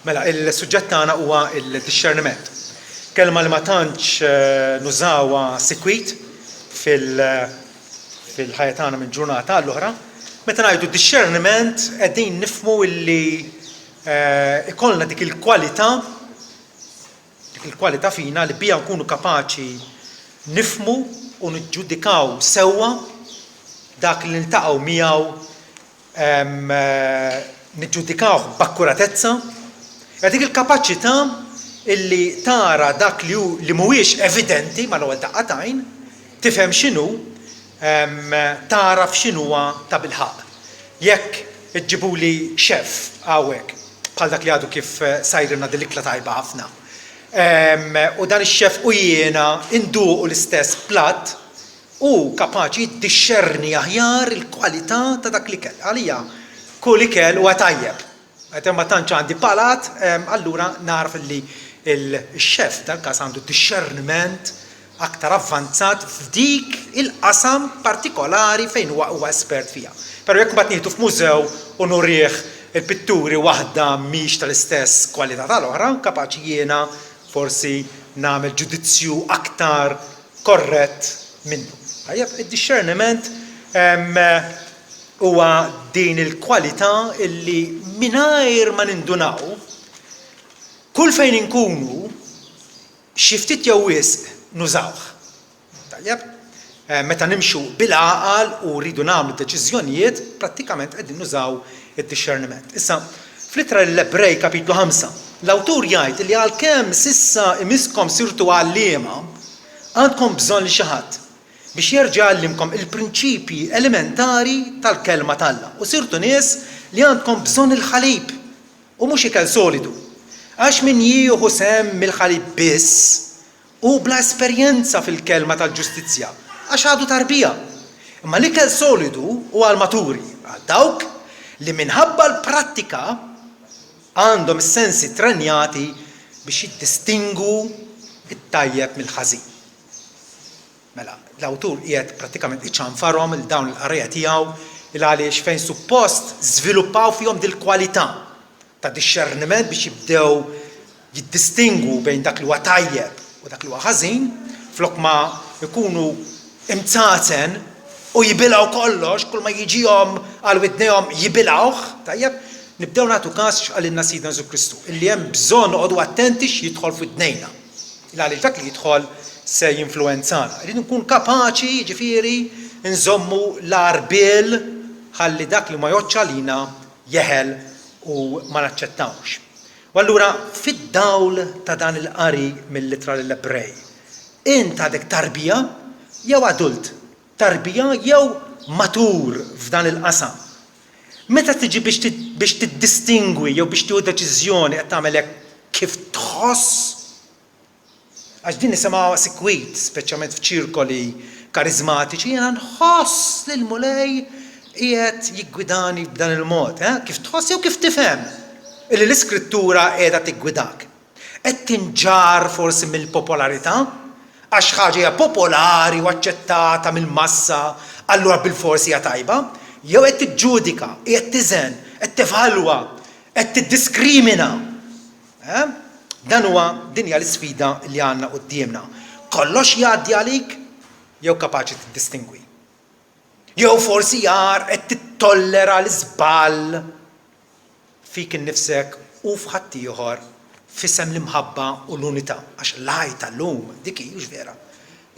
Mela, il-suġġett tagħna huwa l-dixxerniment. Kelma li ma tantx nużawha sikwit fil-ħajja tagħna minn ġurnata għall oħra. Meta ngħidu dixxerniment qegħdin nifhmu illi ikollna dik il-kwalità dik il-kwalità fina li biha nkunu kapaċi nifhmu u niġġudikaw sewwa dak li niltaqgħu miegħu niġġudikawh b'akkuratezza, hija dik il-kapaċità illi tara dak li hu li mhuwiex evidenti mal-ewwel daqqa t'għajn, tifhem x'inhu, tagħraf x'inhuwa tabilħaqq. Jekk iġġibuli chef hawnhekk, bħal dak li għadu kif sajrilna din l-ikla tajba ħafna, u dan ix-chef u jiena nduqu l-istess platt, Hu kapaċi jiddixxerni aħjar il-kwalità ta' dak l-ikel. Għalija, kull ikel huwa tajjeb. Meta ma tantx għandi palat, allura nagħraf li x-chef f'dal-każ għandu dixxerniment aktar avvanzat f'dik il-qasam partikolari fejn huwa huwa espert fiha. Però jekk mbagħad nieħdu f'mużew u nurih il-pitturi waħda mhix tal-istess kwalità tal-oħra, kapaċi jiena forsi nagħmel ġudizzju aktar korrett minnu. Tajjeb, id-dixxerniment huwa din il-kwalità illi mingħajr ma nindunaw, kull fejn inkunu xi ftit jew wisq nużawh. Tajjeb, meta nimxu bil-għaqal u rridu nagħmlu deċiżjonijiet, prattikament qegħdin nużaw id-dixxerniment. Issa, fl-Ittra lill-Ebrej kapitlu 5, l-awtur jgħid li għalkemm s'issa imisskom sirtu għalliema, għandkom bżonn li xi ħadd biex jerġa' jgħallimkom il-prinċipji elementari tal-Kelma t'Alla u sirtu nies li għandkom bżonn il-ħalib u mhux ikel solidu. Għax min jieħu sehem mill-ħalib biss Hu bla esperjenza fil-kelma tal-ġustizzja, għax għadu tarbija. Imma l-ikel solidu hu għall-maturi, għal dawk li minħabba l-prattika għandhom is-sensi ttrenjati biex jiddistingwu t-tajjeb mill-ħażin. Mela, l-awtur qiegħed prattikament iċanfarhom lil dawn il-qarrejja tiegħu il għaliex fejn suppost żviluppaw fihom dil-kwalità ta' dixxerniment biex jibdew jiddistingwu bejn dak li huwa tajjeb u dak li huwa ħażin, flok ma jkunu imzazen u jibilgħu kollox, kull ma jiġihom għal widnejhom jibilgħuh, tajjeb, nibdew nagħtu każ x'qalilna Sidna Ġesù Kristu, illi hemm bżonn noqogħdu attenti x'jidħol f'widnejna. Il għaliex dak li jidħol se jinfluwenzana. Irridu nkun kapaċi, jiġifieri, nżommu l-għarbiel ħalli dak li ma jgħoddx għalina jeħel u ma naċċettawhx. U allura fid-dawl ta' dan il-qari mill-Ittra lill-Ebrej, int għadek tarbija jew adult, tarbija jew matur f'dan il-qasam? Meta tiġi biex biex tiddistingwi jew biex tieħu deċiżjoni qed tagħmel hekk kif tħoss? Għax din nisimgħuha sikwit, speċjalment f'ċirkoli kariżmatiċi, jiena nħoss li l-Mulej qiegħed jiggwidani b'dan il-mod, eh? Kif tħoss jew kif tifhem illi l-Iskrittura qiegħda tiggwidak. Qed tinġarr forsi mill-popolarità? Għax ħaġa hija popolari u aċċettata mill-massa, allura bilfors hija tajba? Jew qed tiġġudika, qiegħed tiżen, qed tevalwa, qed tiddiskrimina? Eh? Dan huwa din hija l-isfida li għandna quddiemna. Kollox jgħaddi għalik jew kapaċi tiddistingwi? Jew forsi jar qed tittollera l-iżball fik innifsek u f'ħaddieħor f'isem l-imħabba u l-unità, għax l-għajta llum dik hi, hux vera?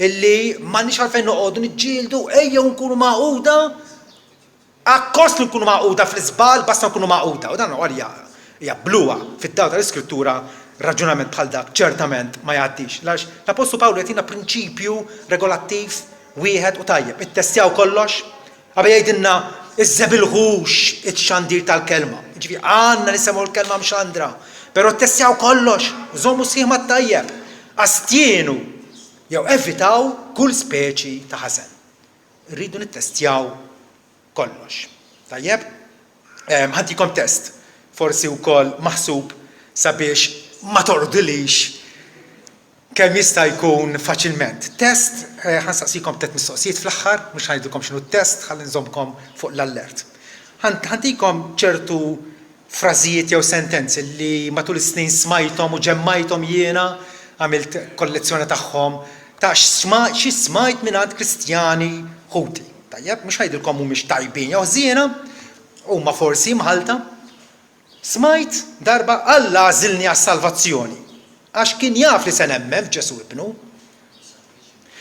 Illi m'għandniex għalfejn noqogħdu niġġieldu, ejjew nkunu magħquda, akkost li nkunu magħquda fl-iżball, basta nkunu magħquda. U dan għalija hija bluha fid-dawl tal-Iskrittura raġunament bħal dak ċertament ma jgħaddix. Għax l-Appostlu Pawlu jagħtina prinċipju regolattiv wieħed u tajjeb, ittestjaw kollox, Qabel jgħidilna iżżebilħux it-xandir tal-kelma. Jiġifieri għandna nisemgħu l-kelma mxandra, però ttestjaw kollox, żommu sħiħ mat-tajjeb, astjenu jew evitaw kull speċi ta' ħażen. Irridu nittestjaw kollox. Tajjeb? Ħa ntikom test, forsi wkoll maħsub sabiex ma torqdilix Kemm jista' jkun faċilment. Test, Ħa nsaqsikom tlett mistoqsijiet fl-aħħar, mhux ħa ngħidilkom x'inhu t-test ħalli nżommkom fuq l-allert. Ħa ntikom ċertu frażijiet jew sentenzi li matul is-snin smajthom u ġemmajthom jiena, għamilt kollezzjoni tagħhom ta' xi smajt mingħand Kristjani ħuti. Tajjeb, mhux ngħidilkom mhumiex tajbin jew ħżiena, huma forsi mħallta. Smajt darba Alla għażilni għas-salvazzjoni għax kien jaf li se nemmen f'Ġesù Ibnu.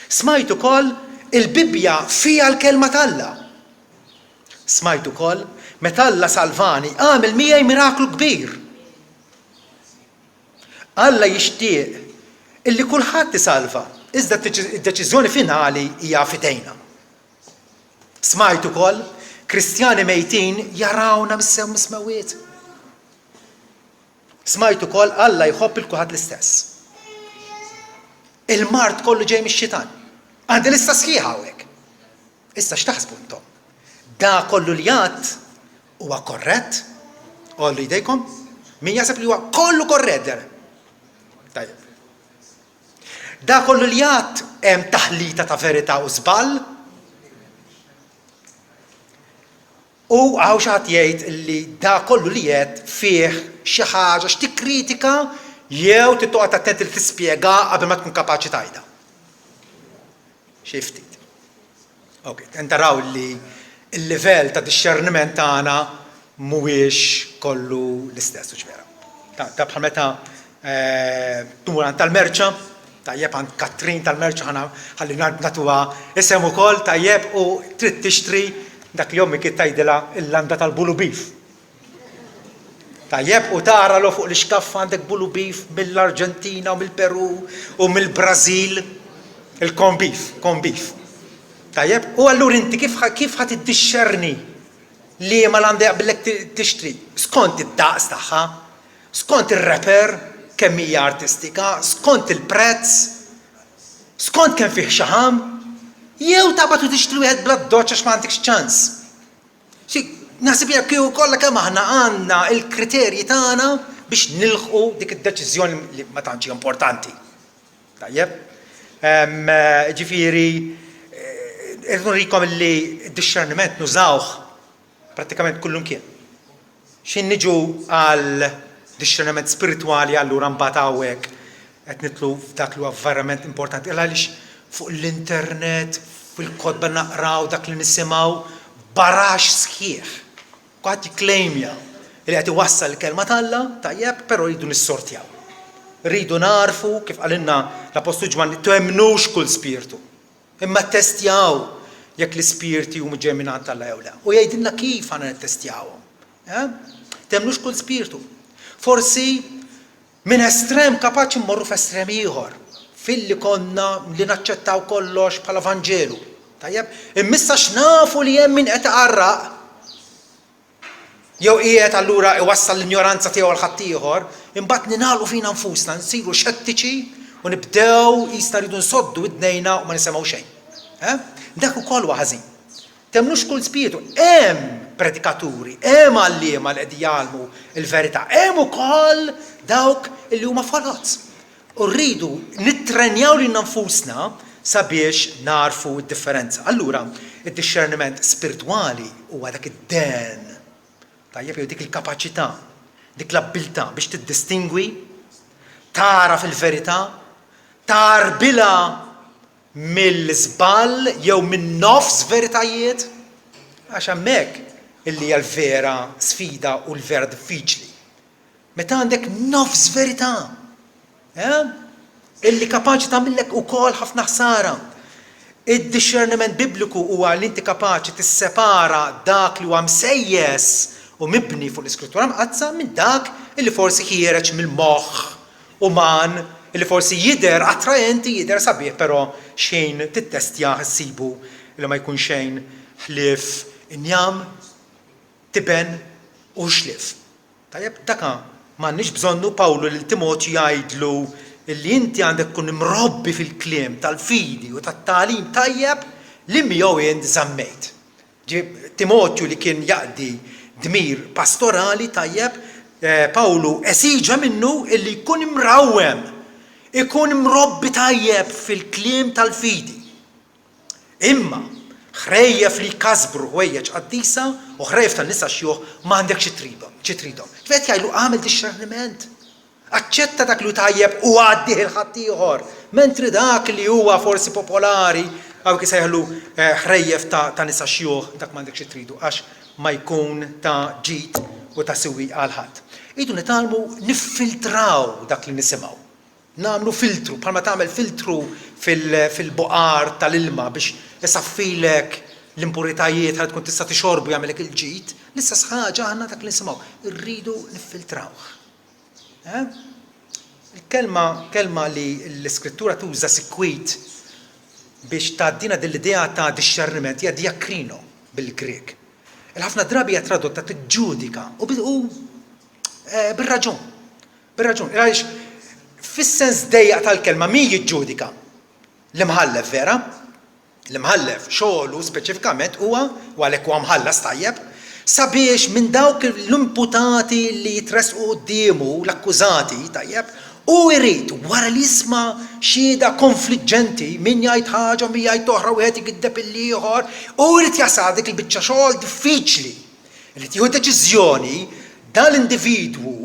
Smajt ukoll il-Bibbja fiha l-Kelma t'Alla. Smajt ukoll meta Alla salvani għamel miegħi miraklu kbir. Alla jixtieq illi kulħadd isalva, iżda d-deċiżjoni finali hija f'idejna. Smajt ukoll Kristjani mejtin jarawna mis-smewwiet. Smajt ukoll Alla jħobb il kulħadd l-istess. Il-mard kollu ġej mix-xitan. Għandi lista sħiħa hawnhekk. Issa x'taħsbu intom? Da kollu li għadt huwa korrett? Għollu jdejkom? Min jaħseb li huwa kollu korrett? Tajjeb. Da kollu li għadt hemm taħlita ta' verità u żball? U hawn xi ħadd jgħid li da kollu li għedt fih xi ħaġa x'tikkritika jew trid toqgħod attent li tispjega qabel ma tkun kapaċi tgħidha. Xi ftit. Ok, taraw li l-livell ta' dixxerniment tagħna mhuwiex kollu l-istess, hux vera? Ta' bħal meta tmur għand tal-merċa, tajjeb għand Katrin tal-merċa ħana ħalli nagħtuha isem ukoll tajjeb u trid tixtri dak li ommi kien tgħidilha il-landa tal-bulu beef. Tajjeb, u tara lo fuq l-ixkaff għandek bulu beef mill-Arġentina u mill-Peru u mill-Brażil, il-corn beef, corn beef. Tajjeb, u allura inti kif kif ħa tiddixxerni liema landa jaqbillek tixtri? Skont id-daqs tagħha, skont ir-wrapper kemm hija artistika, skont il-prezz, skont kemm fih xaħam, jew taqbad u tixtri wieħed bl-addoċċ għax ma għandekx ċans. Xi, naħseb jekk kieku kollha kemm aħna għandna l-kriterji tagħna biex nilħqu dik id-deċiżjoni li ma tantx hija importanti. Tajjeb? Ġifieri, irrid nurikom li d-dixxerniment nużawh prattikament kullumkien. X'ħin niġu għal dixxerniment spiritwali allura mbagħad hawnhekk qed nidħlu f'dak li huwa verament importanti. Għaliex fuq l-internet, fil-kotba naqraw dak li nisimgħu baraxx sħiħ. Kulħadd jikklejmja li qed iwassal il-kelma t'Alla, tajjeb, però rridu nissortjaw. Rridu nagħrfu, kif qalilna l-Appostlu Ġwanni, temmnux kull spirtu. Imma ttestjaw jekk l-ispirti huma ġejjin minn għand Alla jew le. U jgħidilna kif għandna nittestjawhom. Eh? Temmnux kull spirtu. Forsi minn estrem kapaċi mmorru f'estrem ieħor, filli konna li naċċettaw kollox bħala Vanġelu. Tajjeb? Imma issa x'nafu li hemm min qed iqarraq Jew qiegħed allura iwassal l-injoranza tiegħu għal ħaddieħor, imbagħad ningħalqu fina nfusna, nsiru xettiċi u nibdew qisna rridu nsoddu widnejna u ma nisemgħu xejn. Eh? Dak ukoll huwa ħażin. Temmnux kull spiritu. Hemm predikaturi, hemm għalliema li qegħdin jgħallmu l-verità, hemm ukoll dawk li huma foloz. U rridu nittrenjaw lilna nfusna sabiex nagħrfu d-differenza. Allura, id-dixxerniment spiritwali huwa dak id-dehen, tajjeb, jew dik il-kapaċità, dik l-abbiltà biex tiddistingwi, tagħraf il-verità, tgħarbilha mill-żball jew min-nofs veritajiet, għax hemmhekk illi hija l-vera sfida u l-vera diffiċli. Meta għandek nofs verità, eh? Illi kapaċi tagħmillek ukoll ħafna ħsara. Id-dixxerniment Bibliku huwa li inti kapaċi tissepara dak li huwa msejjes u mibni fuq l-Iskrittura Mqaddsa minn dak illi forsi ħiereġ mill-moħħ uman illi forsi jidher attraenti, jidher sabiħ, però x'ħin tittestjah issibu li ma jkun xejn ħlief injam, tiben u xlief. Tajjeb, daka m'għandniex bżonnu, Pawlu lil Timotju jgħidlu li inti għandek tkun imrobbi fil-kliem tal-fidi u tat-tagħlim tajjeb li miegħu int żammejt. Timotju li kien jaqdi dmir pastorali tajjeb, Pawlu esiġa minnu illi jkun imrawwem, ikun imrobbi tajjeb fil-kliem tal-fidi. Imma, Ħrejjef li jkasbru ħwejjeġ qaddisa u ħrejjef tan-nisa xjuħ ma għandekx xi tridhom, xi tridhom. Ġifieri qed jgħidlu agħmel dixxerniment. Aċċetta dak li hu tajjeb u għaddih 'il ħaddieħor, mentri dak li huwa forsi popolari, hawnhekk isejħlu ħrejjef ta' nisa xjuħ, dak m'għandekx xi tridu għax ma jkun ta' ġid u ta' siwi għal ħadd. Irridu nitgħallmu niffiltraw dak li nisimgħu. Nagħmlu filtru, bħalma tagħmel filtru fil-buqar tal-ilma biex isaffilek l-impuritajiet ħalli tkun tista' tixorbu jagħmilek il-ġid, l-istess ħaġa aħna dak li nisimgħu, irridu niffiltrawh. Eh? Il-kelma kelma li l-Iskrittura tuża sikwit biex tgħaddina din l-idea ta' dixxerniment hija diakrino bil-Grieg. Il-ħafna drabi hija tradotta tiġġudika u eh, bir-raġun. Bir-raġun, għaliex fis-sens dejjaq tal-kelma min jiġġudika? L-imħallef, vera? L-imħallef xogħlu speċifikament huwa, u għalhekk huwa mħallas tajjeb, sabiex minn dawk l-imputati li jitressqu quddiemu, l-akkużati, tajjeb, hu jrid, wara li jisma' xhieda konfliġġenti, min jgħid ħaġa u min jgħid oħra, wieħed igiddeb lill-ieħor, hu jrid jasal dik il-biċċa xogħol diffiċli Li tieħu deċiżjoni dan l-individwu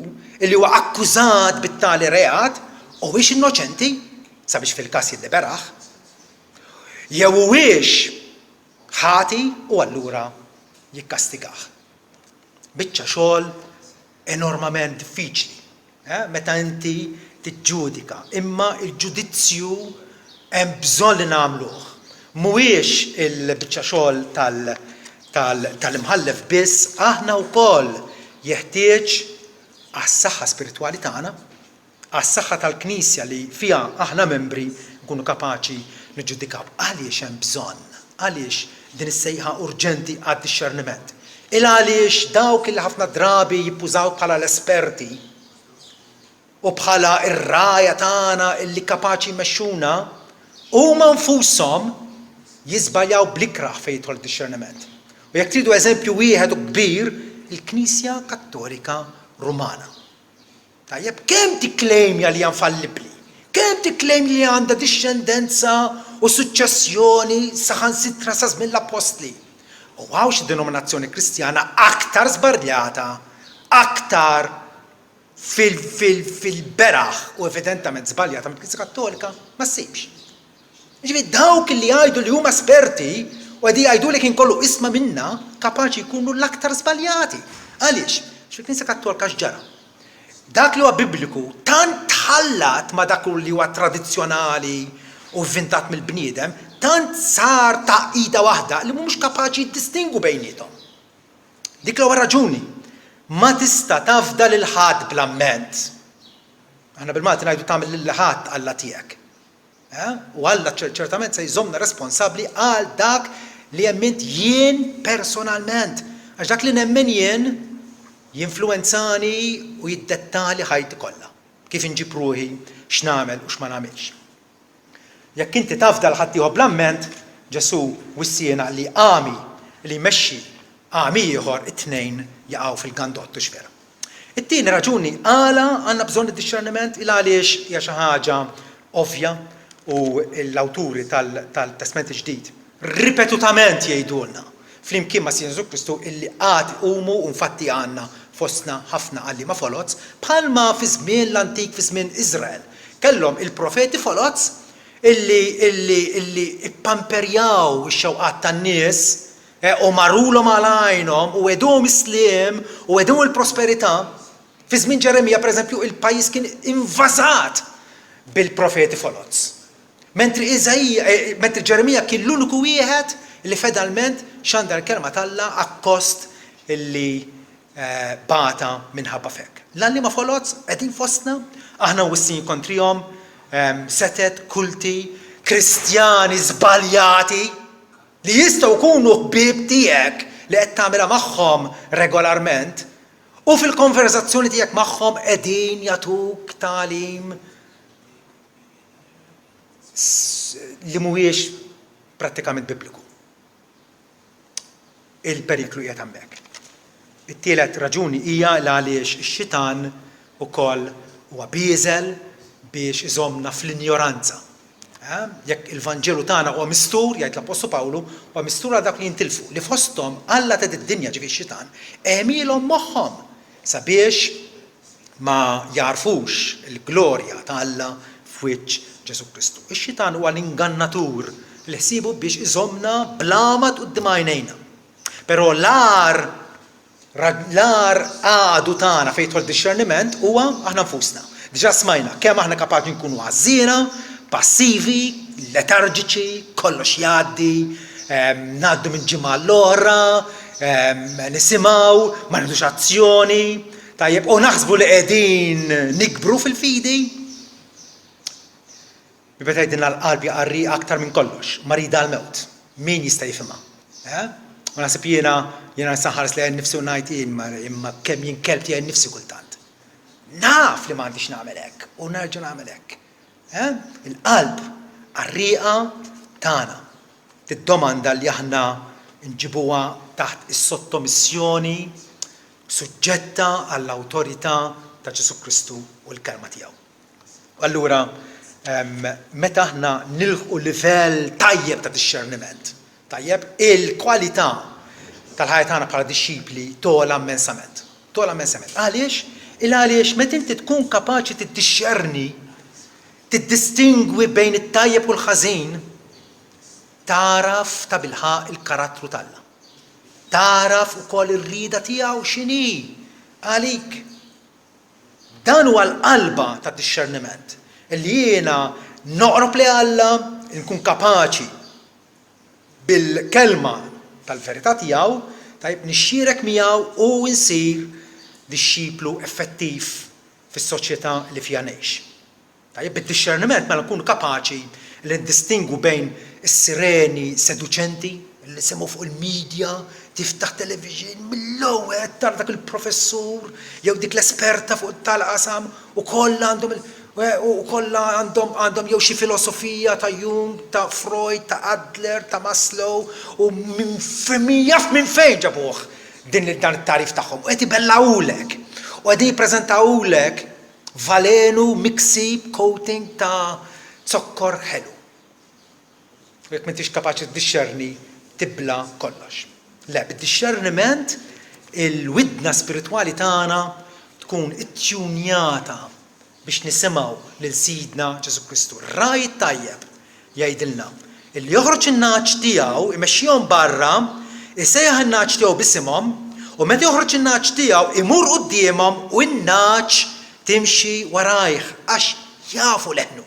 li huwa akkużat bit-tali reat huwiex innoċenti sabiex fil-każ jilliberah, jew huwiex ħati u allura jikkastigah. Biċċa xogħol enormament diffiċli. Meta inti tiġġudika. Imma l-ġudizzju hemm bżonn li nagħmluh. Mhuwiex il-biċċa xogħol tal-imħallef biss, aħna wkoll jeħtieġ għas-saħħa spiritwali tagħna, għas-saħħa tal-Knisja li fiha aħna membri nkunu kapaċi niġġudikaw. Għaliex hemm bżonn? Għaliex din is-sejħa urġenti għad-dixxerniment? Il-għaliex dawk li ħafna drabi jippużaw bħala l-esperti u bħala r-rgħajja tagħna li kapaċi jmexxuna, huma nfushom jiżbaljaw bl-ikrah fejn jidħol id-dixxerniment. U jekk tridu eżempju wieħed u kbir, il-Knisja Kattolika Rumana. Tajjeb, kemm tikklejmja li hija infallibbli? Kemm tikklejmja li għandha dixxendenza u suċċessjoni saħansitra sa żmien l-appostli? U hawn xi denominazzjoni Kristjana aktar żbarjata, aktar fil-beraħ u evidentament żbaljata mill-Knisja Kattolika? Ma ssibx. Jiġifieri dawk li jgħidu li huma esperti u qegħdin jgħidulek inkollu isma' minna kapaċi jkunu l-aktar żbaljati. Għaliex? Għax fil-Knisja Kattolka x'ġara? Dak li huwa Bibliku tant tħallat ma' dak li huwa tradizzjonali u vvintat mill-bniedem, tant sar tgħaqqida waħda li mhumiex kapaċi jiddistingwu bejniethom. Dik l-ewwel raġuni. Ma tista' tafda lil ħadd bl-amment. Aħna bil-Malti ngħidu tagħmel lil ħadd Alla tiegħek. U Alla ċertament se jżommna responsabbli għal dak li emmint jien personalment. Għax dak li nemmen jien jinfluwenzani u jiddettali ħajti kollha. Kif inġib ruħi, x'nagħmel u x'ma nagħmilx. Jekk inti tafda 'l ħaddieħor bl-amment, Ġesù wissiena li għami li jmexxi għami ieħor it-tnejn jaqgħu fil-gandott, hux vera? It-tieni raġuni għala għandna bżonn id-dixxerniment il għaliex hija xi ħaġa ovvja u l-awturi tal-Testment il-Ġdid ripetutament jgħidulna, flimkien ma' Sidna Ġesù Kristu, illi għad iqumu u nfatti għandna fostna ħafna għalliema foloz, bħalma fi żmien l-antik fi żmien Iżrael kellhom il-profeti foloz illi illi illi ppamperjaw ix-xewqat tan-nies U marulhom għal għajnhom u wegħduhom is-sliem u wegħduhom il-prosperità. Fi żmien Ġeremija, pereżempju, il-pajjiż kien invażat bil-profeti foloz. Mentri Iżaija, mentri Ġeremija kien l-uniku wieħed li fedelment xandar il-kelma t'Alla akkost li bata minħabba f'hekk. L-għalliema foloz qegħdin fostna, aħna mwissin kontrihom, setet, kulti, Kristjani żbaljati, li jistgħu jkunu ħbieb tiegħek li qed tagħmilha magħhom regolarment, u fil-konverżazzjoni tiegħek magħhom qegħdin jagħtuk tagħlim li mhuwiex prattikament Bibliku. Il-periklu qiegħed hemmhekk. It-tielet raġuni hija l għaliex ix-xitan ukoll huwa bieżel biex iżommna fl-injoranza. Jekk il-Vanġelu tagħna huwa mistur, jgħid l-Appostlu Pawlu, huwa mistur għal dawk li jintilfu, li fosthom Alla ta' did-dinja, ġifieri x-xitan, għemilhom moħħhom sabiex ma jagħrfux il-glorja ta' Alla f'wiċċ Ġesù Kristu. Ix-xitan huwa l-ingannatur li ħsiebu biex iżommna bl-għamad quddiem għajnejna. Però l-agħar L-agħar għadu tagħna fejn jidħol dixxerniment huwa aħna nfusna. Diġà smajna kemm aħna kapaċi nkunu għażżiena, passivi, letarġiċi, kollox jgħaddi, ngħaddu minn ġimgħa għall-oħra, nisimgħu, ma nieħdux azzjoni, tajjeb, u naħsbu li qegħdin nikbru fil-fidi. Meta tgħidilna l-qalb hija qarrieqa aktar minn kollox, marida għall-mewt, min jista' jifhimha? Eh? U naħseb jiena jiena nista' nħares lejja nnifsi u ngħid imma imma kemm jien kelb tiegħi nnifsi kultant. Naf li m'għandix nagħmel hekk u nerġa' nagħmel hekk. Eh? Il-qalb qarrieqa tagħna tiddomanda li aħna nġibuha taħt is-sottomissjoni suġġetta għall-awtorità ta' Ġesù Kristu u l-kelma tiegħu. Allura, meta aħna nilħqu livell tajjeb ta' dixxerniment, tajjeb, il-kwalità tal-ħajja tagħna bħala dixxipli togħla immensament. Togħla immensament. Għaliex? Il għaliex meta inti tkun kapaċi tiddixxerni, tiddistingwi bejn it-tajjeb u l-ħażin, tagħraf tabilħaqq il-karattru t'Alla. Tagħraf ukoll ir-rieda tiegħu x'inhi għalik. Dan huwa l-qalba tad-dixxerniment, li jiena noqrob lejn Alla, nkun kapaċi bil-kelma tal-verità tiegħu, tajjeb, nixxierek miegħu u nsir dixxiplu effettiv fis-soċjetà li fiha ngħix. Tajjeb, bid-dixxerniment mela nkunu kapaċi li niddistingwu bejn is-sireni seduċenti li nisimgħu fuq il-media, tiftaħ television, mill-ewwel qed tara dak il-professur jew dik l-esperta fuq tal-qasam u kollha għandhom u kollha għandhom għandhom jew xi filosofija ta' Jung, ta' Freud, ta' Adler, ta' Maslow u minn min jaf minn fejn ġabuh din dan it-tagħrif tagħhom u qed ibellgħulek u qegħdin jippreżentawlek Valenu miksi b'coating ta' zokkor ħelu. U jekk m'intix kapaċi tiddixxerni, tibla' kollox. Le, bid-dixxerniment il-widna spiritwali tagħna tkun ittjunjata biex nisimgħu lil Sidna Ġesù Kristu. Ir-Ragħaj it-Tajjeb Jgħidilna, Illi joħroġ in-nagħaġ tiegħu, imexxihom barra, isejjaħ in-nagħaġ tiegħu b'isimhom, u meta joħroġ in-nagħaġ tiegħu, imur quddiemhom u n-nagħaġ timxi warajh, għax jafu leħnu.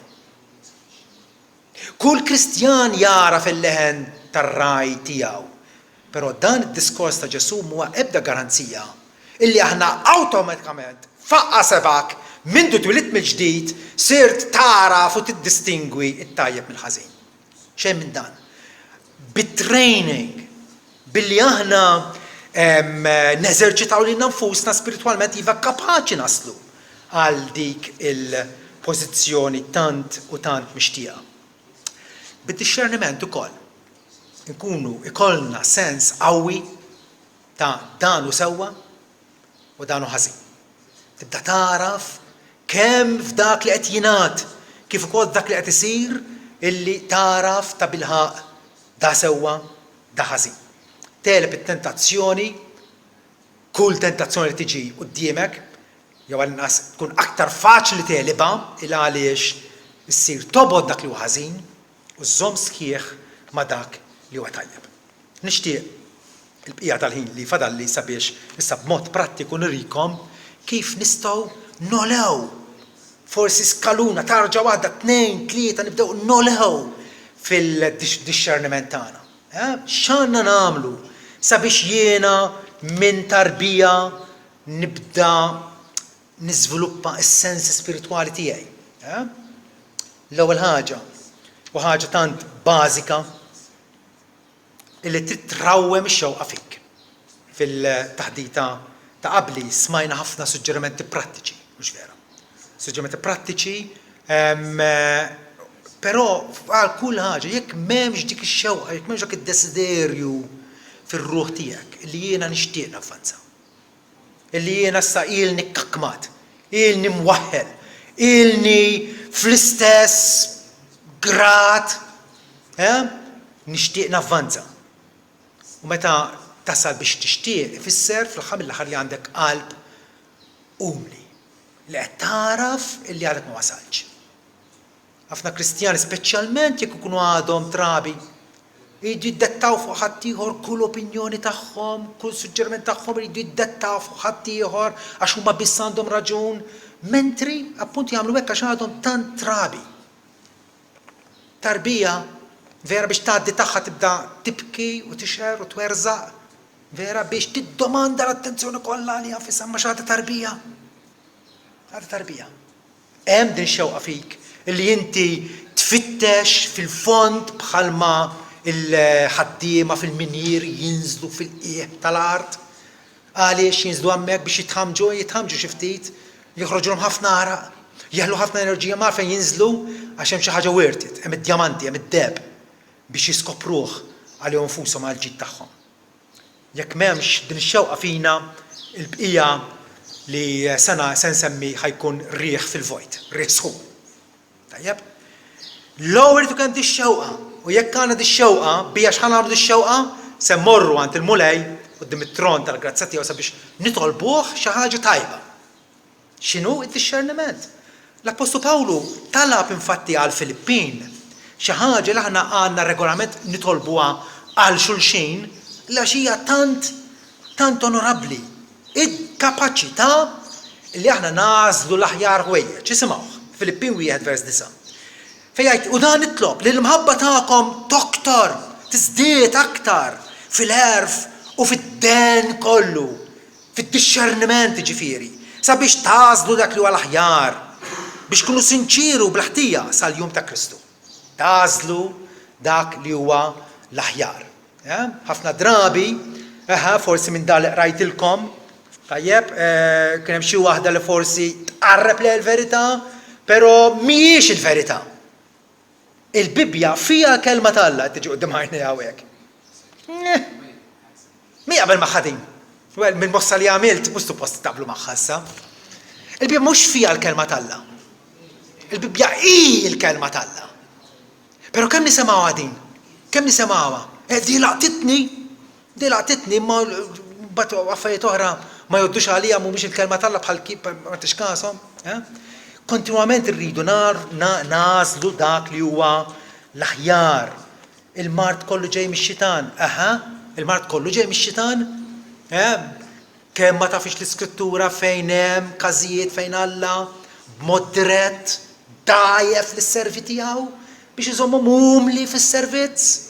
Kull Kristjan jagħraf il-leħen tar-ragħaj tiegħu. Però dan id-diskors ta' Ġesù m'huwa ebda garanzija illi aħna awtomatikament, faqqa' sebgħek, mindu twilidt mill-ġdid, sirt tagħraf u tiddistingwi t-tajjeb mill-ħażin. Xejn minn dan. Bit-training, billi aħna neżerċitaw lilna nfusna spiritwalment iva kapaċi naslu għal dik il-pożizzjoni tant u tant mixtieqa. Bid-dixxerniment ukoll inkunu ikollna sens qawwi ta' dan hu sewwa u dan hu ħażin. Tibda tagħraf kemm f'dak li qed jingħad kif ukoll f'dak li qed isir illi tagħraf tabilħaqq da sewwa, da ħażin. Tegħleb it-tentazzjoni, kull tentazzjoni li tiġi quddiemek, jew għall-inqas tkun aktar faċli tegħlibha il għaliex issir tobgħod dak li hu ħażin u żżomm sħiħ ma' dak li huwa tajjeb. Nixtieq il-bqija tal-ħin li fadalli sabiex issa b'mod prattiku nurikom kif nistgħu nogħlew forsi skaluna, tarġa waħda, tnejn, tlieta, nibdew nogħlew fil-dixxerniment tagħna. X'għandna nagħmlu sabiex jiena minn tarbija nibda niżviluppa s-sensi spiritwali tiegħi? L-ewwel ħaġa, u ħaġa tant bażika, illi trid trawwem ix-xewqa fik. Fil-taħdita ta' qabli smajna ħafna suġġerimenti prattiċi, mhux vera? Suġġerimenti prattiċi, però għal kull ħaġa, jekk m'hemmx dik ix-xewqa, jekk m'hemmx dak id-desiderju fir-ruħ tiegħek li jiena nixtieq navvanza. Illi jiena issa ilni kkakkmat, ilni mwaħħel, ilni fl-istess grad, eh? Nixtieq navvanza. U meta tasal biex tixtieq ifisser fl-aħħar mill-aħħar li għandek qalb umli, li qed tagħraf illi għadek ma wasaltx. Ħafna Kristjani, speċjalment jekk ikunu għadhom trabi, iridu jiddettaw fuq ħaddieħor kull opinjoni tagħhom, kull suġġeriment tagħhom iridu jiddettaw fuq ħaddieħor għax huma biss għandhom raġun, mentri appuntu jagħmlu hekk għax għadhom tant trabi. Tarbija vera biex tgħaddi tagħha tibda tibki u tixher u twerżaq, vera biex tiddomanda l-attenzjoni kollha għaliha nfisha imma x'għadha tarbija. Għadha tarbija. Hemm din ix-xewqa fik li inti tfittex fil-fond bħalma l-ħaddiema fil-minjieri jinżlu fil-qiegħ tal-art? Għaliex jinżlu hemmhekk biex jitħammġu? Jitħammġu xi ftit, joħroġulhom ħafna għaraq, jeħlu ħafna enerġija ma għalfejn jinżlu għax hemm xi ħaġa wirtet, hemm id-djamanti, hemm id-deheb biex jiskopruh għalihom infushom għall-ġid tagħhom. Jekk m'hemmx din ix-xewqa fina, il-bqija li sena se nsemmi ħa jkun riħ fil-vojt, riħ sħun. Tajjeb? L-ewwel irid ikun hemm dix-xewqa, u jekk għandna dix-xewqa, bija x'ħa nagħmlu dix-xewqa? Se mmorru għand il-Mulej quddiem it-tron tal-grazzja tiegħu sabiex nitolbuh xi ħaġa tajba. X'inhu d-dixxerniment? L-appostlu Pawlu talab infatti għall-Filippin, xi ħaġa li aħna għandna regolarment nitolbuha għal xulxin għax hija tant, tant onorabbli, il-kapaċità li aħna nagħżlu l-aħjar ħwejjeġ. Isimgħuh, Filippin wieħed vers disgħa, fejn jgħid, U dan nitlob, li l-imħabba tagħkom toktor, tiżdied aktar fil-għerf u fid-dehen kollu, fid-dixxerniment jiġifieri, sabiex tagħżlu dak li huwa l-aħjar, biex tkunu sinċieri u bla ħtija sal-jum ta' Kristu. Tagħżlu dak li huwa l-aħjar. Ħafna drabi, eħe, forsi minn dan li qrajtilkom, tajjeb, kien hemm xi waħda li forsi tqarreb lejn il-verità, però mhijiex il-verità. Il-Bibbja fiha l-kelma t'Alla qed tiġi quddiem għajnejja hawnhekk. Min jaqbel magħha din? Well, mill-mossa li għamilt, mhux suppost taqblu magħha issa. Il-Bibbja mhux fiha l-kelma t'Alla. Il-Bibbja hi l-kelma t'Alla. Però kemm nisimgħuha din? Kemm nisimgħuha? Eh, di laqtitni, di laqtitni, imma mbagħad affarijiet oħra ma jgħoddux għalija mhumiex il-kelma t'Alla bħal kif ma tix kasom. Eh? Kontinwament irridu nar nagħżlu dak li huwa l-aħjar. Il-mard kollu ġej mix-xitan. Aha, il-mard kollu ġej mix-xitan? Eh? Kemm ma tafix l-iskrittura fejn hemm każijiet fejn Alla b'mod dirett dgħajjef lis-servi tiegħu biex iżommhom umli fis-servizz?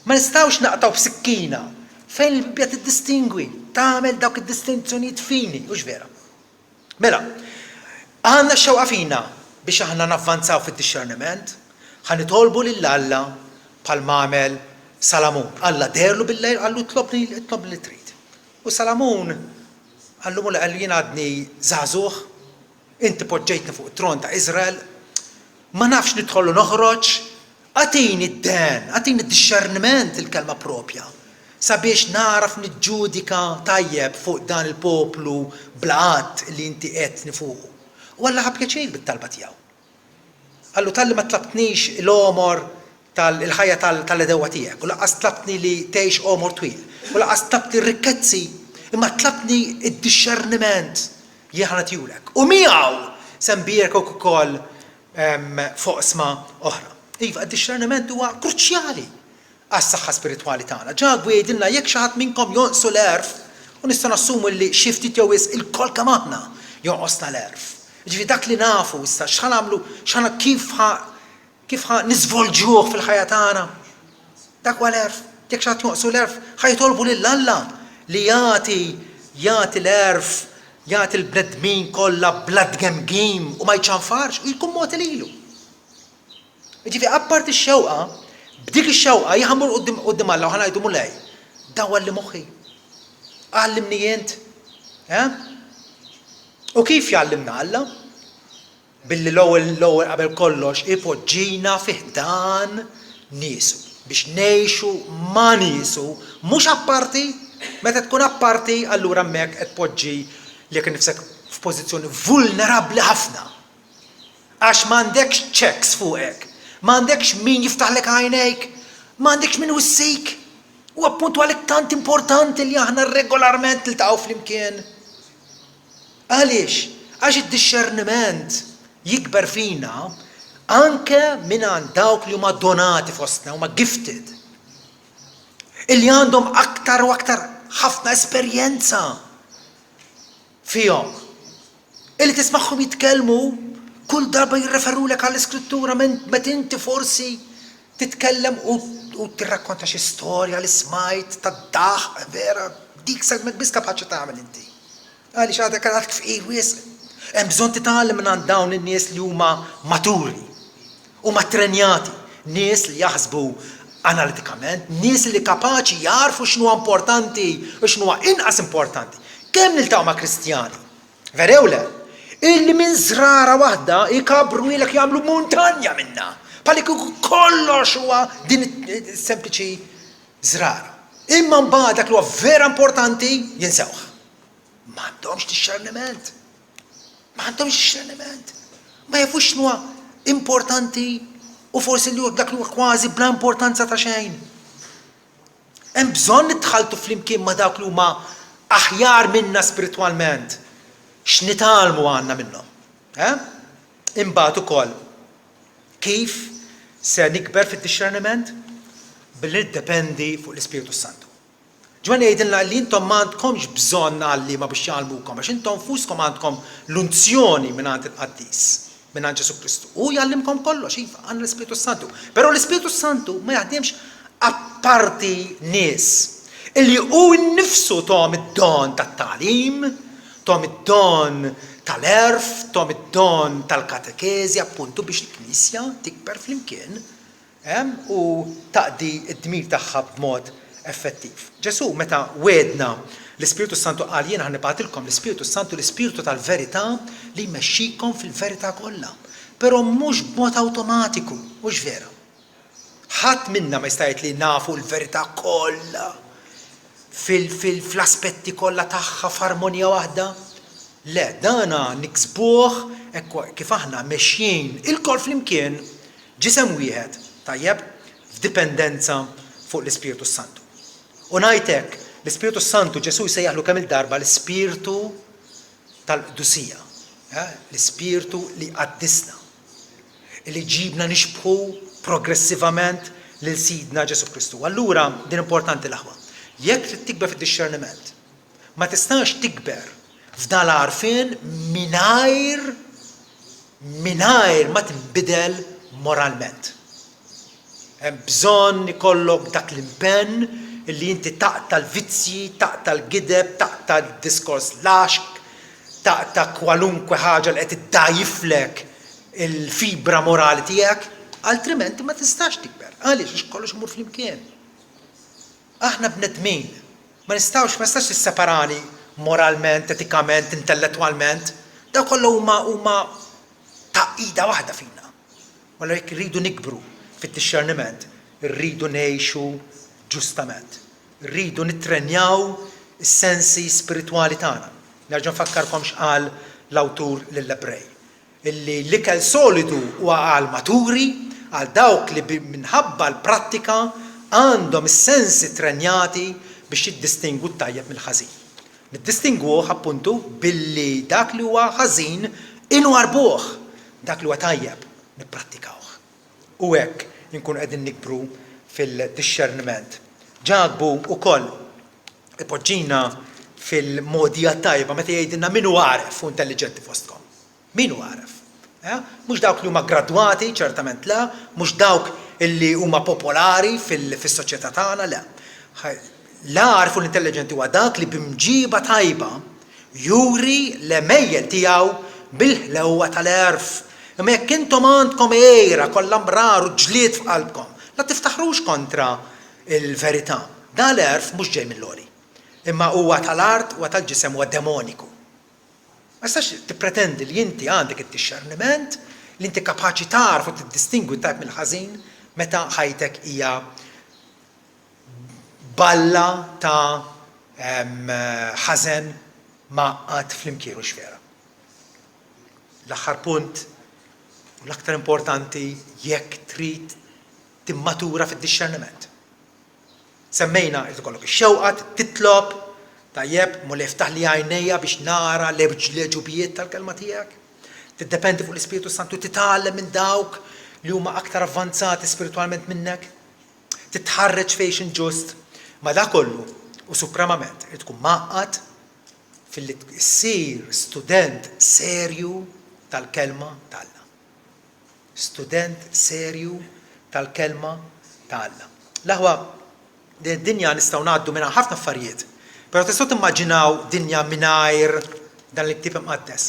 Ma nistgħux naqtgħu b'sikkina fejn il-Bibbja tiddistingwi, tagħmel dawk id-distinzjonijiet fini, hux vera? Mela, għandna x-xewqa fina biex aħna navvanzaw fid-dixxerniment? Ħa nitolbu lil Alla bħalma għamel Salamun. Alla deherlu bil-lejl qallu itlobni, itlobni li trid. U Salamun qallu Mulej qallu jien għadni żagħżugħ, inti poġġejtni fuq it-tron ta' Iżrael, ma nafx nidħol u noħroġ, Agħtini d-dehen, agħtini d-dixxerniment, il-kelma proprja, sabiex nagħraf niġġudika tajjeb fuq dan il-poplu bla għadd li inti qegħedtni fuqu. U Alla ħa pjaċir bit-talba tiegħu. Qallu, Talli ma tlabtnix l-għomor tal, il-ħajja tal, tal-għedewwa tiegħek, u lanqas tlabtni li tgħix għomor twil, u lanqas tlabtni r-rikkezzi, imma tlabtni d-dixxerniment, jien ħa nagħtihulek. U miegħu se nbierkek ukoll f'oqsma oħra. Iva, id-dixxerniment huwa kruċjali għas-saħħa spiritwali tagħna. Ġakbu jgħidilna jekk xi ħadd minnkom jonqsu l-għerf, u nistgħu nassumu li xi ftit jew wisq ilkoll kemm aħna jonqosna l-għerf. Jiġifieri dak li nafu issa x'ħa nagħmlu, x'ħa kif ħa kif ħa niżvolġuh fil-ħajja tagħna. Dak huwa l-għerf. Jekk xi ħadd jonqsu l-għerf, ħa jitolbu lil Alla li jagħti jagħti l-għerf, jagħti l-bnedmin kollha bla tgemgim u ma jċanfarx u jkun mogħti lilu. Jiġifieri apparti x-xewqa, b'dik ix-xewqa jien ħa mmur quddiem quddiem Alla u ħa ngħidu Mulej, dawwalli moħħi. Għallimni int. Eh? U kif jgħallimna Alla? Billi l-ewwel l-ewwel qabel kollox ipoġġina fi ħdan niesu, biex ngħixu ma' niesu, mhux apparti, meta tkun apparti allura hemmhekk qed tpoġġi lilek innifsek f'pożizzjoni vulnerabbli ħafna. Għax m'għandekx checks fuqek. M'għandekx min jiftaħlek għajnejk, m'għandekx min iwissik. U appuntu għalhekk tant importanti li aħna regolarment niltaqgħu flimkien. Għaliex? Għax id-dixxerniment jikber fina anke mingħand dawk li huma donati fostna, huma gifted. Illi għandhom aktar u aktar ħafna esperjenza fihom. Illi tismagħhom jitkellmu kull darba jirreferulek għall-Iskrittura meta inti forsi titkellem u u tirrakkonta xi storja li smajt tad-daħq vera dik sa biss kapaċi tagħmel inti. Għaliex għadek għadek fqir wisq. Hemm bżonn titgħallem minn għand dawn in-nies li huma maturi, huma ttrenjati, nies li jaħsbu analitikament, nies li kapaċi jagħrfu x'inhuwa importanti u x'inhuwa inqas importanti. Kemm niltaqgħu ma' Kristjani, vera jew le, illi minn żrara waħda jkabbruhielek jagħmlu muntanja minnha, bħal kieku kollox huwa din is-sempliċi żrara. Imma mbagħad dak li huwa vera importanti jinsewh. M'għandhomx dixxerniment. M'għandhomx dixxerniment. Ma jafux x'inhuwa importanti u forsi li dak li huwa kważi bla importanza ta' xejn. Hemm bżonn nitħalltu flimkien ma' dawk li huma aħjar minna spiritwalment. X'nitgħallmu għandna minnhom. Eh? Imbagħad ukoll kif se nikber fid-dixxerniment? Billi niddependi fuq l-Ispirtu Santu. Ġwanni jgħidilna li intom ma għandkomx bżonn għalliema biex jgħallmukom, għax intom nfuskom għandkom l-unzjoni mingħand il-Qaddis, mingħand Ġesù Kristu. Hu jgħallimkom kollox, iva, għandna l-Ispirtu s-Santu. Però l-Ispirtu s-Santu ma jaħdimx apparti nies illi hu nnifsu tahom id-don tat-tagħlim, tahom id-don tal-għerf, tahom id-don tal-katekeżi, appuntu biex il-Knisja tikber flimkien u taqdi d-dmir tagħha b'mod effettiv. Ġesù meta wegħedna l-Ispirtu s-Santu qal jiena ħa nibgħatilkom l-Ispirtu s-Santu, l-Ispirtu tal-verità li jmexxikom fil-verità kollha. Però mhux b'mod awtomatiku, hux vera? Ħadd minna ma jista' jgħid li nafu l-verità kollha fl-aspetti kollha tagħha f'armonija waħda. Le, dana niksbuh hekk kif aħna mexjin ilkoll flimkien Ġisem wieħed, tajjeb, f'dipendenza fuq l-Ispirtu s-Santu. U ngħid hekk, l-Ispirtu s-Santu Ġesù jsejjaħlu kemm-il darba l-Ispirtu tal-qdusija, eh, l-Ispirtu li jqaddisna, li jġibna nixbħu progressivament lil Sidna Ġesù Kristu. Allura, din importanti l-aħwa, jekk trid tikber fid-dixxerniment, ma tistax tikber f'dan l-għarfien mingħajr mingħajr ma tinbidel moralment. Hemm bżonn ikollok dak l-impenn li inti taqta' l-vizzji, taqta' l-gideb, taqta' d-diskors laxk, taqta' kwalunkwe ħaġa li qed iddgħajjiflek il-fibra morali tiegħek, altrimenti ma tistax tikber. Għaliex? Għax kollox imur flimkien. Aħna bnedmin. Ma nistgħux, ma tistax tisseparani moralment, etikament, intellettwalment. Dawn kollha huma huma tgħaqqida waħda fina. U allura jekk irridu nikbru fid-dixxerniment, irridu ngħixu ġustament. Irridu nittrenjaw is-sensi spiritwali tagħna. Nerġa' nfakkarkom x'qal l-awtur lill-Ebrej. Illi l-ikel solidu huwa għall-maturi, għal dawk li minħabba l-prattika għandhom is-sensi ttrenjati biex jiddistingwu t-tajjeb mill-ħażin. Niddistingwuh, appuntu, billi dak li huwa ħażin inwarrbuh, dak li huwa tajjeb nipprattikawh. U hekk inkunu qegħdin nikbru fil-dixxerniment. Ġakbu wkoll ipoġġina fil-mogħdija t-tajba meta jgħidilna min hu għaref u intelliġenti fostkom. Min hu għaref? Eh? Mhux dawk li huma gradwati, ċertament le, mhux dawk li huma popolari fis-soċjetà tagħna, le. L-għaref u l-intelliġenti huwa dak li b'imġiba tajba juri l-għemejjel tiegħu bil-ħlewwa tal-għerf. Imma jekk intom għandkom għira kollha mrar u ġlied f'qalbkom, la tiftaħrux kontra l-verità. Dan l-għerf mhux ġej mill-għoli, imma huwa tal-art, huwa tal-ġisem, huwa demoniku. Ma tistax tippretendi li inti għandek id-dixxerniment, li inti kapaċi tagħraf u tiddistingwi t-tajjeb mill-ħażin meta ħajtek hija balla ta' ħażen mgħaqqad flimkien, hux vera? L-aħħar punt. U l-aktar importanti jekk trid timmatura fid-dixxerniment. Semmejna irid ikollok ix-xewqa, titlob, tajjeb, Mulej iftaħli għajnejja biex nara l-għeġubijiet tal-kelma tiegħek. Tiddependi fuq l-Ispirtu Santu, titgħallem minn dawk li huma aktar avvanzati spiritwalment minnek. Titħarreġ f'għixien ġust. Ma dak kollu, u supremament, irid tkun mgħaqqad filli ssir student serju tal-Kelma t'Alla. Student serju tal-Kelma ta' Alla. L-aħwa, din id-dinja nistgħu ngħaddu minnha ħafna affarijiet, però tistgħu timmaġinaw dinja mingħajr dan il-ktieb imqaddes?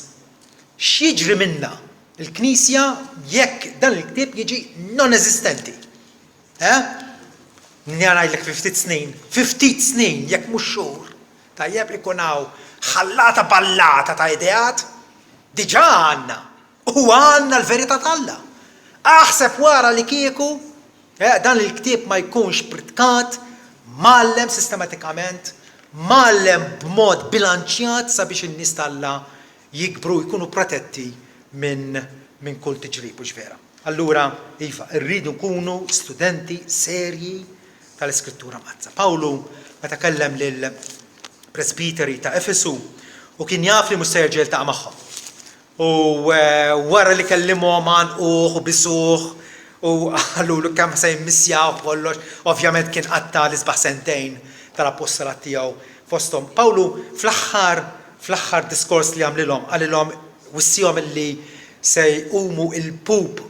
X'jiġri minna l-Knisja jekk dan il-ktieb jiġi non-eżistenti? Eh? Ngħidlek fi ftit snin, fi ftit snin, jekk mhux xhur, tajjeb ikun hawn ħallata ballata ta' ideat, diġà għandna U għandna l-verità t'Alla. Aħseb wara li kieku dan il-ktieb ma jkunx pritkat, mgħallem sistematikament, mgħallem b'mod bilanċjat sabiex in-nies t'Alla jikbru u jkunu protetti minn minn kull tiġrib, hux vera? Allura, iva, irridu nkunu studenti serji tal-Iskrittura Mqaddsa. Pawlu, meta kellem lill-presbiteri ta' Efesu, u kien jaf li mhux se jerġa' jiltaqa' magħhom. U wara li kellimhom għannquh u bisuh u qalulu kemm se jimmissjawh u kollox, ovvjament kien qatta' l-isbaħ sentejn tal-appostolat tiegħu fosthom. Pawlu fl-aħħar fl-aħħar diskors li għamlilhom qalilhom wissiehom illi se jqumu ilpup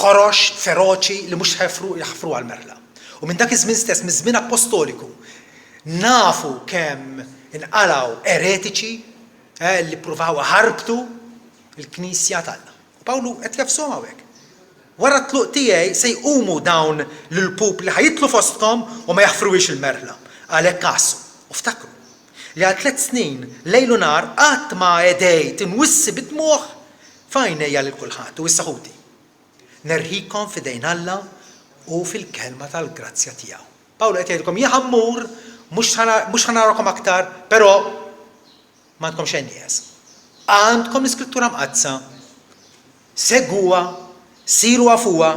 ħorox, feroċi li mhux ħefru jaħfru għall-merħla. U minn dak iż-żmien stess, miż-żmien appostoliku, nafu kemm inqalgħu eretiċi, li ppruvaw iħarbtu l-Knisja t'Alla. U Pawlu qed jafshom hawnhekk. Wara t-tluq tiegħi se jqumu dawn l-ilpup li ħa jidħlu fostkom u ma jaħfruhiex il-merħla. Għalhekk għassu u ftakru li għal tlett snin, lejl u nhar, qatt ma għedejt inwissi bid-dmugħ f'għajnejja lil kulħadd. U issa ħuti, nerħikom f'idejn Alla u fil-kelma tal-grazzja tiegħu. Pawlu qed jgħidilkom, jien ħa mmur, mhux ħa narakom aktar, però m'għandkom xejn nieqes. Għandkom l-Iskrittura Mqaddsa, segwuha, siru afuha,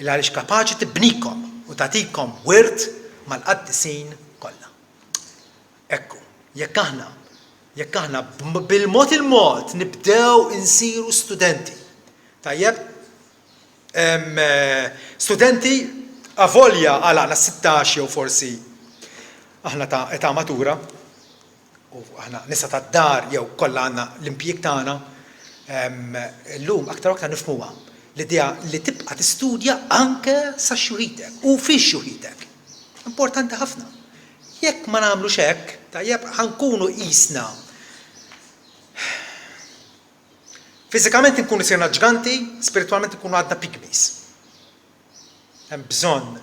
il għaliex kapaċi tibnikom u tagħtikom wirt mal-qaddisin kollha. Ekku, jekk aħna, jekk aħna bil-mod il-mod nibdew insiru studenti, tajjeb, Studenti, avolja għalaqna 16 jew forsi aħna ta' età matura, u aħna nisa tad-dar jew kollha għandna l-impjieg tagħna, illum aktar u aktar nifhmuha l-idea li tibqa' tistudja anke sa xjuħitek u fi xjuħitek. Importanti ħafna. Jekk ma nagħmlux hekk, tajjeb, ħa nkunu qisna Fiżikament inkunu sirna ġganti, spiritwalment inkunu għadna pygmies. Hemm bżonn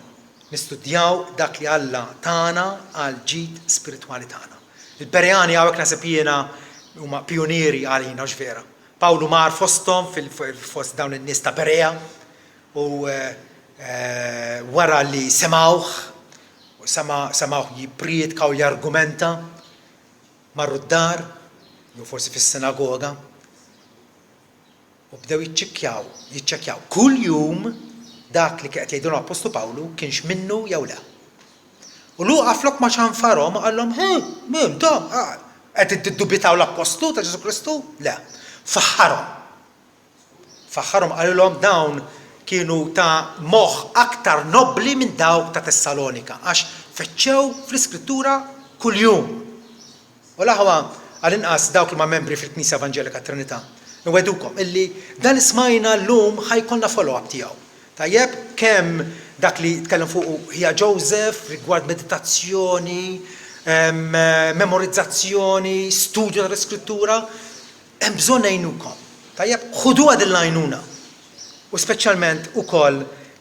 nistudjaw dak li Alla tana għall-ġid spiritwali tagħna. Il-Bereani hawnhekk naħseb jiena huma pijunieri għalina, hux vera? Pawlu mar fosthom fost dawn in-nies ta' Berea u wara li semgħuh, semgħuh jippriedka u jargumenta, Marru d-dar, jew forsi fis-sinagoga, u bdew jiċċekkjaw, jiċċekkjaw kuljum dak li kien qed jgħidilhom l-Appostlu Pawlu kienx minnu jew le. U Luqa flok ma ċanfarhom qalhom, Hu, intom, qed tiddubitaw l-Appostlu ta' Ġesù Kristu? Le. Faħħarhom. Faħħarhom qalilhom dawn kienu ta' moħħ aktar nobbli minn dawk ta' Tessalonika għax fettxew fl-Iskrittura kuljum. U l-aħwa, għall-inqas dawk li huma membri fil-Knisja Evanġelika Trinità, inwegħdukom illi dan li smajna llum ħa jkollna follow-up tiegħu. Tajjeb, kemm dak li tkellem fuqu ħija Joseph rigward meditazzjoni, memorizzazzjoni, studju tal-Iskrittura, Hemm bżonn ngħinukom. Tajjeb, ħuduha din l-għajnuna. U speċjalment ukoll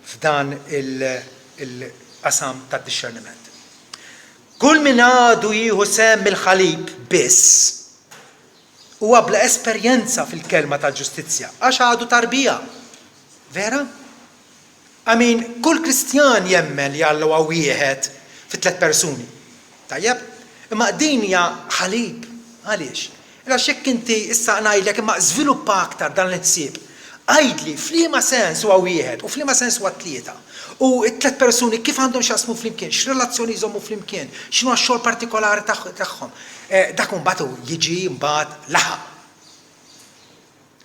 f'dan il-qasam tad-dixxerniment. Kull min għadu jieħu sehem mill-ħalib biss huwa bla esperjenza fil-kelma tal-ġustizzja għax għadu tarbija. Vera? I mean, kull Kristjan jemmen li Alla huwa wieħed fi tlett persuni. Tajjeb? Imma din hija ħalib. Għaliex? Għax jekk inti issa ngħidlek imma żviluppa aktar dan il-ħsieb. Għidli f'liema sens huwa wieħed u f'liema sens huwa tlieta. U t-tlet persuni kif għandhom x'jaqsmu flimkien, x'relazzjoni jżommu flimkien, x'inhuwa x-xogħol partikolari tagħhom. Dak imbagħad jiġi mbagħad laħaq.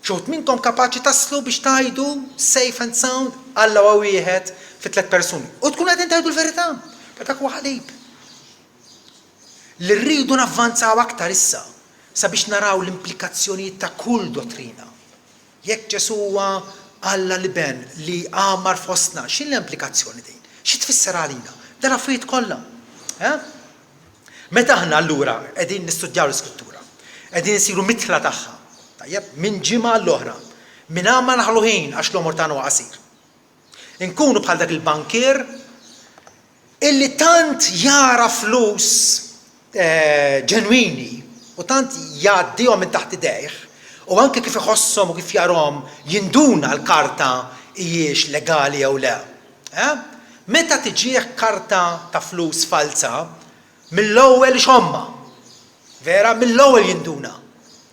Xi wħud minnkom kapaċi taslu biex tgħidu safe and sound Alla huwa wieħed fi tlet persuni. U tkunu qegħdin tgħidu l-verità. Però dak huwa ħalib. Li rridu navvanzaw aktar issa sabiex naraw l-implikazzjonijiet ta' kull dottrina. Jekk Ġesù huwa Alla l-Iben li għammar fostna, x'inhi l-implikazzjoni din? Xi tfisser għalina? Dan l-affarijiet kollha. Eh? Meta aħna allura qegħdin nistudjaw l-Iskrittura, qegħdin insiru midħla tagħha, tajjeb, minn ġimgħa għall-oħra, mingħajr ma naħlu ħin għax l-għomor tagħna huwa qasir. Inkunu bħal dak il-bankier illi tant jara flus ġenwini u tant jgħaddihom minn taħt idejh u anke kif iħosshom u kif jarhom jinduna l-karta hijiex legali jew le. Eh? Meta tiġih karta ta' flus falza, mill-ewwel ixommha. Vera, mill-ewwel jinduna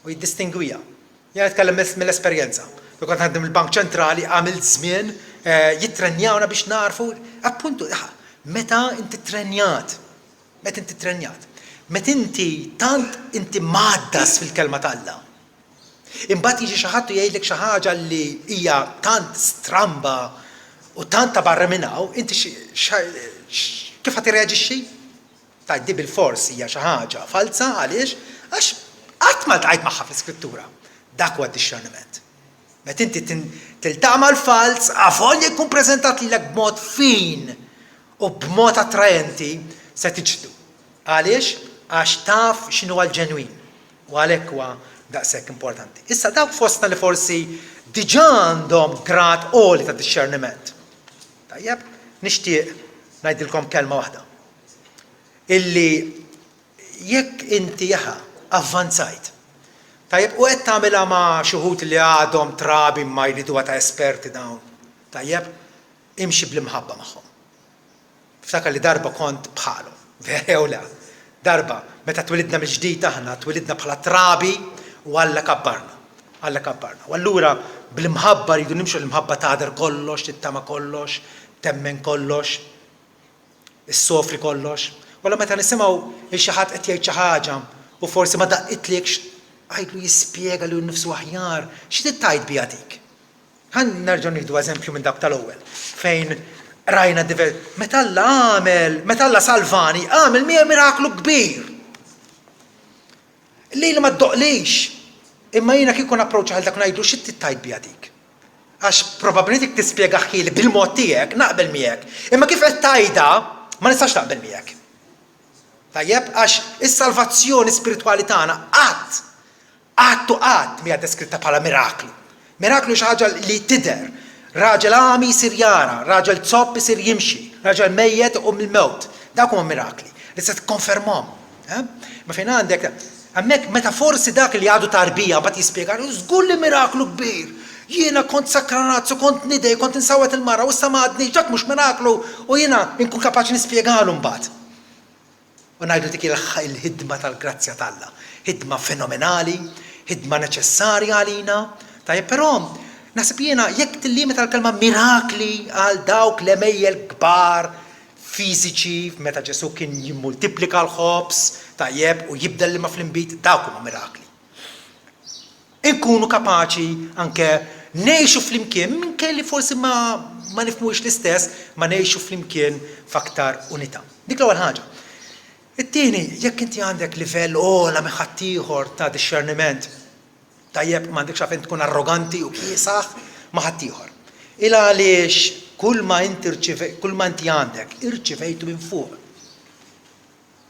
u jiddistingwiha. Jiena nitkellem mill-esperjenza. Meta kont naħdem il-Bank Ċentrali għamilt żmien jittrenjawna biex nagħrfu, appuntu, meta inti ttrenjat, meta inti ttrenjat, meta inti tant inti mgħaddas fil-Kelma t'Alla. Imbagħad jiġi xi ħadd u jgħidlek xi ħaġa li hija tant stramba u tant ta' barra minn hawn, inti kif ħa tirreaġixxi? Tgħid di bilfors hija xi ħaġa falza għaliex? Għax qatt ma ltqajt magħha fl-Iskrittura. Dak huwa d-dixxerniment. Meta inti tiltaqa' mal-falz, avolja jkun preżentat lilek b'mod fin u b'mod attraenti, se tiġħdu. Għaliex? Għax taf x'inhuwa l-ġenwin. U għalhekk huwa daqshekk importanti. Issa dawk fostna li forsi diġà għandhom grad għoli ta' dixxerniment. Tajjeb, nixtieq ngħidilkom kelma waħda. Illi jekk inti jaħa avvanzajt, tajjeb, u qed tagħmilha ma' xi wħud li għadhom trabi imma jriduha ta' esperti dawn, tajjeb, imxi bl-imħabba magħhom. Ftakar li darba kont bħalhom, vera jew le? Darba, meta twilidna mill-ġdid aħna twilidna bħala trabi u Alla kabbarna. Alla kabbarna. U allura bl-imħabba rridu nimxu l-imħabba tagħder kollox, tittama kollox, temmen kollox, issofri kollox. U allura meta nisimgħu lil xi ħadd qed jgħid xi ħaġa u forsi ma daqqitlekx, għidlu jispjega lilu nnifsu aħjar, xi trid tgħid biha dik? Ħa nerġgħu nieħdu eżempju minn dak tal-ewwel, fejn rajna diver meta Alla għamel, meta Alla salvani, għamel miegħi miraklu kbir. Lili ma ddoqlix, imma jiena kieku napproċċa għal dak ngħidlu xi trid tgħid biha dik. Għax probabbilment jekk tispjegahieli bil-mod tiegħek naqbel miegħek, imma kif qed tgħidha ma nistax naqbel miegħek. Tajjeb, għax is-salvazzjoni spiritwali tagħna qatt Qatt u qatt mhija deskritta bħala miraklu. Miraklu hi xi ħaġa li tidher. Raġel għami jsir jara, raġel zopp isir jimxi, raġel mejjet iqum mill-mewt. Dawk huma mirakli li tista' tikkonfermhom. Imma fejn għandek, hemmhekk meta forsi dak li għadu tarbija mbagħad jispjega, żgur li miraklu kbir! Jiena kont sakranazz u kont nidgħi, kont insawwat il-mara u issa ma għadnix, dak mhux miraklu! U jiena nkun kapaċi nispjegalu mbagħad. U ngħidu dik il-ħidma tal-grazzja t'Alla. Ħidma fenomenali, ħidma neċessarja għalina. Tajjeb, però naħseb jiena jekk tillimita l-kelma mirakli għal dawk l-għemejjel kbar fiżiċi meta Ġesù kien jimmultiplika l-ħobż, tajjeb, u jibdel l-ilma fl-inbid, dawk huma mirakli. Inkunu kapaċi anke ngħixu flimkien minkejja li forsi ma ma nifhmuhiex l-istess, ma ngħixu flimkien f'aktar unità. Dik l-ewwel ħaġa. It-tieni, jekk inti għandek livell ogħla minn ħaddieħor ta' dixxerniment, tajjeb m'għandekx għalfejn tkun arroganti u kiesaħ ma' ħaddieħor. Il għaliex kull ma inti rċive, kull ma inti għandek irċivejtu minn fuq.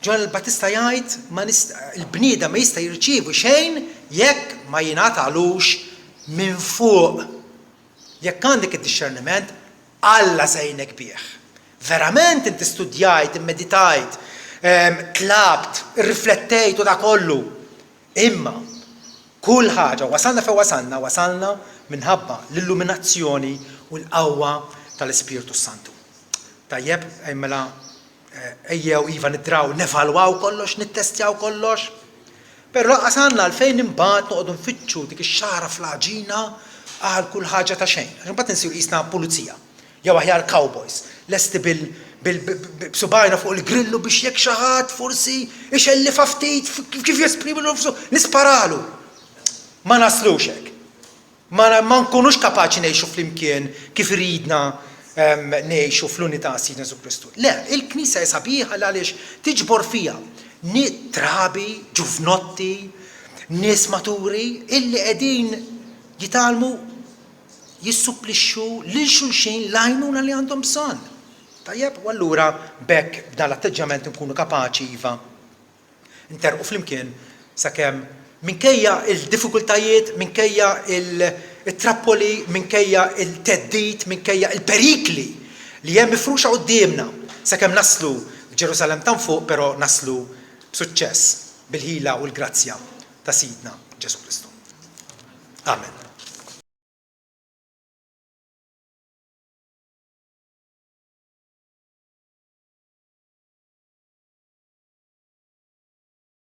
Ġwanni l-Battista jgħid, ma nist, il-bniedem ma jista' jirċievi xejn jekk ma jingħatalux minn fuq. Jekk għandek id-dixxerniment, Alla se jgħinek bih. Verament inti studjajt, immeditajt, tlabt, irriflettejt u dak kollu. Imma kull ħaġa, wasalna fejn wasalna, wasalna minħabba l-illuminazzjoni u l-qawwa tal-Ispirtu s-Santu. Tajjeb, mela Ejjew iva niddraw nevalwaw kollox, nittestjaw kollox. Però lanqas għandna għalfejn imbagħad noqogħdu nfittxu dik ix-xagħra fl-għaġina. għal kull ħaġa ta' xejn. Għax imbagħad insiru qisna pulizija, jew aħjar cowboys, lesti bil b'subgħajna fuq il-grillu biex jekk xi ħadd forsi ixellifha ftit kif jesprimi nifsu nisparalu. Ma naslux hekk. Ma ma nkunux kapaċi ngħixu flimkien kif iridna ngħixu fl-unità Sidna Ġesù Kristu. Le, il-Knisja hi sabiħa għaliex tiġbor fiha trabi, ġuvnotti, nies maturi illi qegħdin jitgħallmu jissupplixxu lil xulxin l-għajnuna li għandhom bżonn. Tajjeb, u allura b'hekk b'dan l-atteġġjament inkunu kapaċi iva nterrqu flimkien sakemm minkejja l-diffikultajiet, minkejja t-trappoli, minkejja l-theddid, minkejja l-perikli li hemm mifruxa quddiemna, sakemm naslu f'Ġerusalemm ta' fuq però naslu b'suċċess bil-ħila u l-grazzja ta' Sidna Ġesù Kristu. Amen.